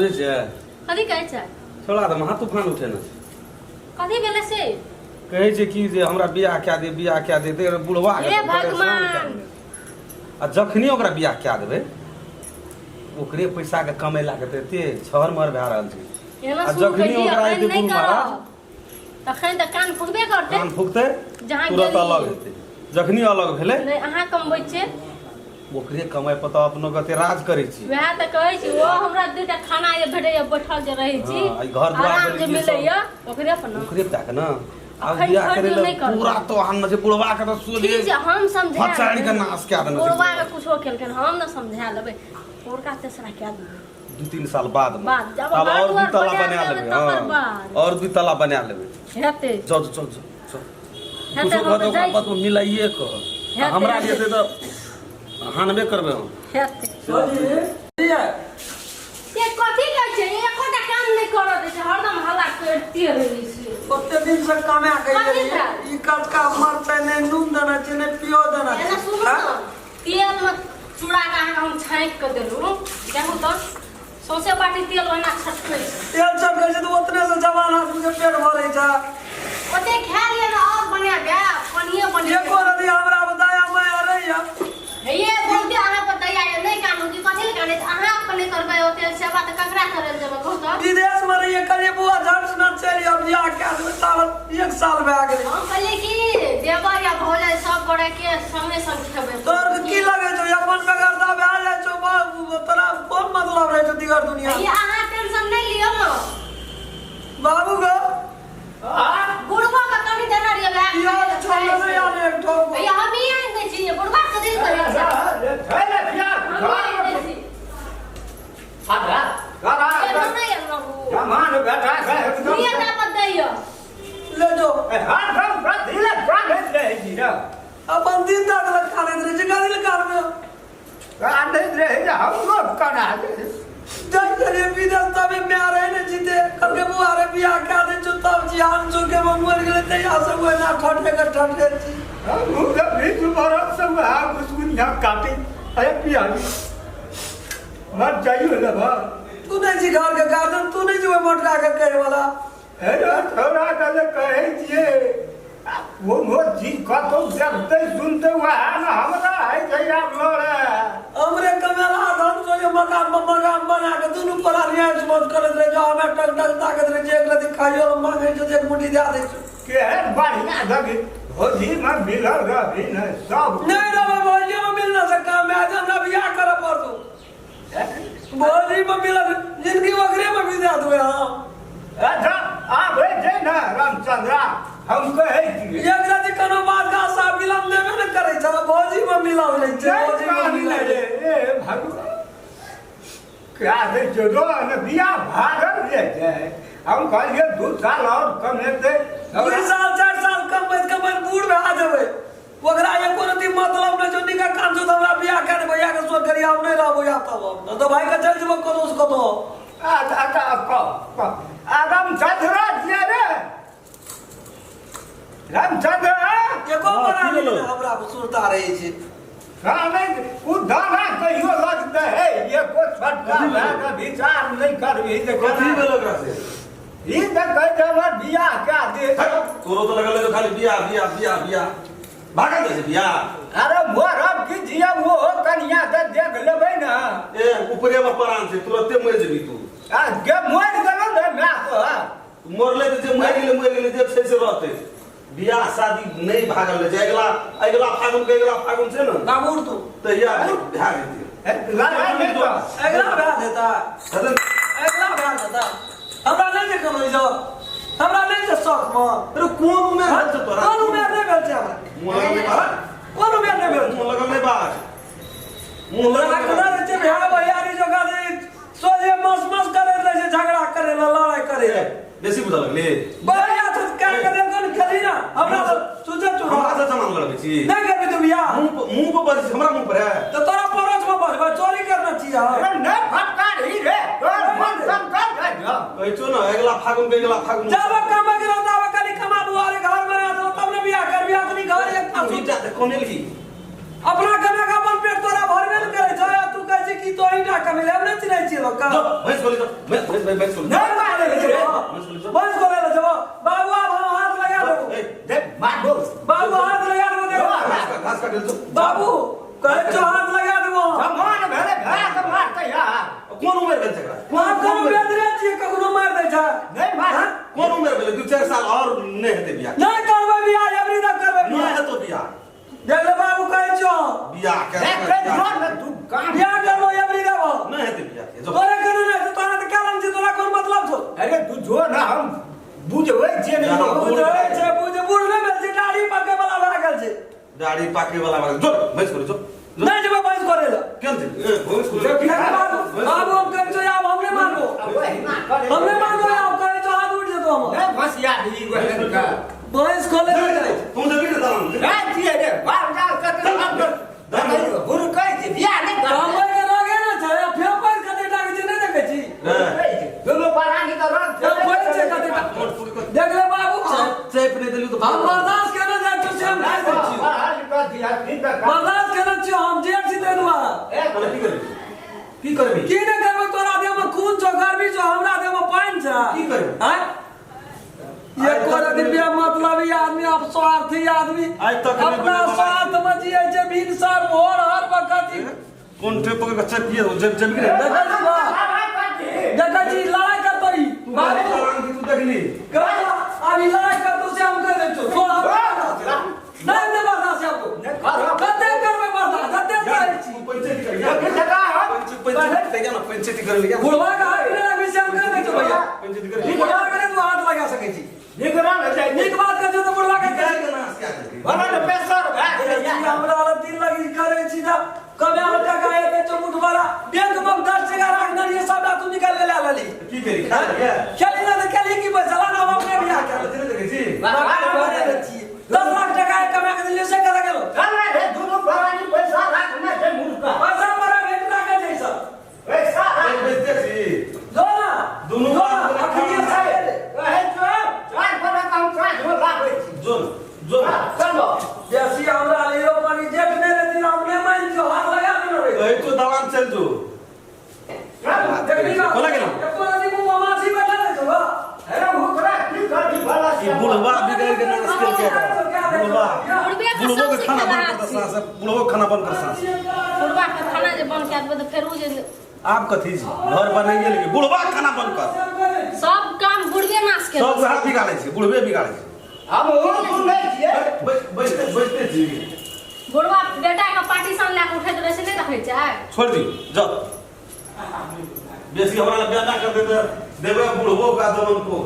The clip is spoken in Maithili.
बुझै छियै? कथी कहै छै? छोड़ा तऽ महा तूफान उठेने छै। कथी भेलै से? कहै छै कि जे हमरा बियाह कए दे, बियाह कए दे, देख बुढ़वा के हे तऽ परेशान भगवान। कए देने। आ जखनी ओकरा बियाह कए देबै, ओकरे पैसा के कमेला के तऽ एते छहर महर भए रहल छै। एना आ शुरू जखनी केलियै, ओकरा अखन एतै नहि गुरु करब। महाराज, तखन तऽ कान फुकबे करतै। कान फुकतै, जहाँ तुरंत गेली। अलग हेतै। जखनी अलग भेलै, नहि, अहाँ कमबै छियै। ओकरे कमाइ पर तऽ अपनो कते राज करै छी। वएह तऽ कहै छी, ओ हमरा दूटा खाना जे भेटैया, बैठल जे रहै छी, हाँ, ई घर दुआर आराम जे पर ई सब- मिलैया, ओकरे पर ने। ओकरे ताक ने आब अखन बियाह छोड़ि करै दियौ, लए नहि करबै। पूरा तो आन छै बुढ़वा के तऽ सोझे ठीक छै, हम समझा फचाड़ि के नाश कए देने छै। बुढ़वा के कुछो केलखिन, हम ने समझा लेबै। पोरका तेसरा कए देबै। 2-3 साल बाद में। बाद, जब आब घर और दू दुआर तला बना बना लेबै लेबै। तकर हाँ, बाद। और दू तला बना लेबै। हेतै। चल चल चल चल। हेतै, कुछो हम कहतै तऽ ओकरा जाइ बात छी। मिलाइए कऽ। हेतै, हमरा हेतै। जे हेतै तऽ हानबे करबै हम। हेतै। सोजी ये कथी कहै छै? एकोटा काम नहि करऽ दै छै, हरदम हल्ला करिते रहै छै। ओते दिन से कमा के कथी एलियै। भेल? ई कचका मरचाइ नहि नून देने छै, नहि पियो देने एना छै। सुनू हाँ? ने, तेलमे चूड़ा के अहाँके हम छाँकि कऽ देलहुँ, देखू तऽ सौंसे बाटी तेल ओहिना छटकै छै। तेल छटकै छै तऽ ओतने से जवान आदमी के पेट भरै छै। ओते खा लिअ ने, आओर बना देब, पनिये बनेबै। एको रति हमरा पर दया माया रहैया? हे, बहुते अहाँ पर दया यऽ, नहि कानू कि कथी लए कानै छी? अहाँ अपन नहि करबै ओते सेवा तऽ ककरा करै लए जेबै, कहू तऽ? विदेश में रहिए, कहलिए बुआ झट से चलि आब, बियाह कए देबै, ताबत एक साल भए गेलै। हम कहलियै कि देवर या भौजाइ सब गोटे के संगे संग खेबै। तोहर के की लगै छौ? अपन बेगरता भए जाइ छौ, तोरा कोन मतलब रहै छौ दिगर दुनिया? ये अहाँ टेंशन नहि लिअ ने। बाबू गो। बुढ़बा के कनि देने रहियै वएह। पियाज छोड़ले नहि आने एक ठोप। भैया, हम ही आनि दै छी, बुढ़बा के दिल करै छै, हम ही आनि दै छी। एना नहि अनलहुँ, दुइये टा पर दैय। ले जो। अपन दिन तक लग खाने रहै छै, कथी लए कानमे जाइ छलियै विदेश तबे माय रहै ने जीते, कहलकै बुआ रे, बियाह कए दै छौ तब जी। हम चुके मे मरि गेलै, तहिया से ओहिना ठठे के ठठे छी। मर जाइयो लेबा। तू नहि छी घर के गार्जियन? तू नहि छी ओहि मोटका के कहै वाला? हे रे थोड़ा के कहै छियै, कोनो चीज कतौ देखतै सुनतै वएह ने हमरा है छै आब लड़े। हमरे कमेला धन सोचे मकान पर मकान बना के दुनू प्राणी ऐश मौज करैत रहै छै, हमे टक टक ताकैत रहै छै। एक रति खाइयो लए मांगै छै तऽ एक मुट्ठी दए दै छै। केहन बढ़िया दगी भौजी में मिलल रही ने सब। नहि रहबै, भौजी में मिलना से काम है? हमरा बियाह करऽ पड़तौ। भौजी में मिलल जिंदगी ओकरे में बिता देबै हम। अच्छा, आबै छै ने रामचंद्रा, हम कहै छियै। एक रति कोनो बात का आशा मिलन देबे ने करै छै, भौजी में मिलल रहै छै, भौजी में मिलल। रे ए भगवान, क्या दै छै रो ने बियाह भागल जे छै। हम कहलियै 2 साल और कमेतै। 2 साल 4 साल कमबैत कमबैत बूढ़ भए जेबै, ओकरा एको रति मतलब नहि छौ। निका कान छौ तऽ हमरा बियाह कए दे, भैया के सोच करी, हम नहि रहबो या तब हम नहि तऽ भाई के चलि जेबो कतौ से कतौ। अच्छा अच्छा, कह कह। आ रामचंद्र छियै रे रामचंद्र। एको हाँ, बना की भेलौ? हमरा सुरता रहै छै। हाँ, नहि ओ दाना कहियो लगतै है एको छोटका कथी भए कऽ विचार नहि करबही जे कथी केना। भेल ओकरा से? ई तऽ कहै छै हमर बियाह कए दे। तोरो तऽ लगल है खाली बियाह बियाह बियाह बियाह, भागल जाइ छै बियाह। अरे मरब कि जियब, ओहो कनिया तऽ देख लेबै ने। ए, ऊपरे में प्राण छै, तुरते मरि जेबी तू। आ गे मरि गेलौ ने माय तोहर। मरले तऽ जे मरि गेलै मरि गेलै, जे छै से रहतै। बियाह शादी नहि भागल रहै छै। अगिला अगिला फागुन के अगिला फागुन छै ने, बाबूर तू तहिया भए जेतै। लड़ाइ नहि कर। अगिला भए जेता। हेतै ने? अगिला भए जेता, हमरा नहि छै कोनो ई सब, हमरा नहि छै शौक मे। अरे, कोन उमेर भेल छौ तोरा? कोन उमेर नहि भेल छै हमरा। मुँह लगल नहि बाज। कोन उमेर नहि भेल छै। मुँह लगल नहि बाज, मुँह लगल नहि राखने बाज। रहै छै भाय भैयारी जोका जे सोझे मस मस करैत रहै छै, झगड़ा करे ला, लड़ाइ करे ला। बेसी बुझऽ लगली। बढ़िया छै, कए के देखो ने खेली ना हमरा से सुझे तू। हमरा से जमान लड़बै छी? नहि करबी तू बियाह? मुँह पर बजै छी, हमरा मुँह पर है? तऽ तोरा पड़ोस में बजबै, चोरी करना छी हम? अरे नहि फटकार ही रे, तोहर मन संकर भए जाउ। कहै छौ ने, अगिला फागुन के अगिला फागुन। जाबे कमा के ताबे खाली कमा बुआरे घर बना दो, तब ने बियाह कर। बियाह कनी घर एक तू ही जा कमेलही। अपना कमा के अपन पेट तोरा भरबे ने करै छौ, आ तू कहै छी की तोही टा कमेले हम नहि चिन्है छियै लोक जो भैंस खोली जो भैंस भैंस भैंस भैंस खोली नहि मारै ले जेबो भैंस खोली जो। भैंस खोले ले जेबो बाबू आब हम हाथ लगा देबो ए, दे मार दो बाबू हाथ लगा देबो देखो घास काट जो बाबू कहै छौ हाथ लगा देबो समान भेले भए के मारतै यार कोन उमेर भेल छै एकरा? हम कोनो बेदरे छियै कखनो मारि दै छै नहि मार कोन उमेर भेलै 2-4 साल और नहि हेतै बियाह नहि करबै बियाह एबरी तक करबै नहि बियाह हेतौ बियाह देख ले बाबू कहै छौ बियाह कर देख के जो ने तू काम बियाह करबो एबरी देबो नहि हेतै बियाह के जो तोरे कोनो नहि छौ तोरा तऽ क्या लंग छै तोरा कोन मतलब छौ अरे तू जो ना हम बुझबै छियै ना, नहि बुझै छै बुझ बूढ़ नहि भेल छै दाढ़ी पकै वाला भए गेल छै दाढ़ी पाके वाला वाला जो भैंस खोली जो नहि जेबै भैंस करे लए केन छै ए भैंस खोली देख बाबू बाबू हम कहै छौ आब हम नहि मानबो हम नहि मानबो आब कहै छौ हाथ उठि जेतौ हमर नहि भसिया दी ओहन का भैंस खोले लए जाइ छै। तू जबी ने दाम राति छियै रे बाप जाल कते हम गुरु कहै छै बियाह नहि कर कमबै के रगे ने छै आ फेर पैर कते टा के छै नहि देखै छी दुनू परानी तऽ रंग फेर पैर छै कते टा देख ले बाबू चैप नहि देलू तऽ हम बर्दाश्त केने जाइ छियौ से हम खाइ दै छियौ बर्दाश्त केने छियौ हम जेठ छी ताहि दुआरे की करबी की करबी की नहि करबै तोरा देह में खून छौ गर्मी छौ हमरा देह में पानि छै की करबै? आँय एको रति बे मतलबी आदमी अब स्वार्थी आदमी आइ तक नहि अपना बुझै स्वार्थ में जियै छै भिनसर भोर हर वक्त ही। कोन टेप पकड़ के चैप जब जब के देखै छी बा देखै छी लड़ाई करतौ ई बाबू तू देखली करतौ अब ई लड़ाई करतौ से हम कहि दै छियौ छोड़ हम नहि नहि बर्दाश्त आब कते करबै बर्दाश्त जते चाहै छी तू पंचायती कर पंचायती कर ना पंचायती कर लिया बुढ़वा के हाथ नहि लगबै से हम कहि दै छियौ भैया पंचायती कर लिया बुढ़वा के नहि तू हाथ लगा सकै छी नीक बात कहै छियौ तऽ बुढ़वा के कहै छी हमरा लग दिल लगी करै छी तऽ कमे टका एतै चौमुठ वाला बैंक में 10 टका राखने रहियै सबटा तू निकालि के लए लेली की करी खा लिया खेली ना तऽ खेली की पैसा ला ना हम अपने बियाह कर नहीं देखै छी 10 लाख टका कमा के देलियै से कतऽ गेलो पैसा बड़ा भेट राखै छै सब बेचते छी जो ना दुनू जो ना अखनिये से जो जो बेसी हमरा लियो पानी जेठ नहि रहती हम नहि मानि छियौ हाथ लगा देने रहै कहै तो दलान चल जो देखली ना कोना गेलौ? एको रति मुँह में माछी बैठल रहै छौ बा। ई बुढ़वा बिगाड़ के नाश केलकै बुढ़वा बुढ़बे के बुढ़बो सब के खाना बंद सिखेला कर सास बुढ़बो के खाना बंद कर सास बुढ़बा के खाना जे बंद कए देबै तऽ फेर ओ जे आब कथी छै घर बनाइए लेकिन बुढ़वा के खाना बंद कर सब काम बुढ़बे नाश सब केलक वएह बिगाड़ै छै बुढ़बे बिगाड़ै छै हम बैठते बैठते छी बुढ़वा बेटा के पार्टीशन लए कऽ उठैत रहै छै नहि देखै छै छोड़ दी जाओ बेसी हमरा लग ब्याह कर देते देबै बुढ़बो का दमन को।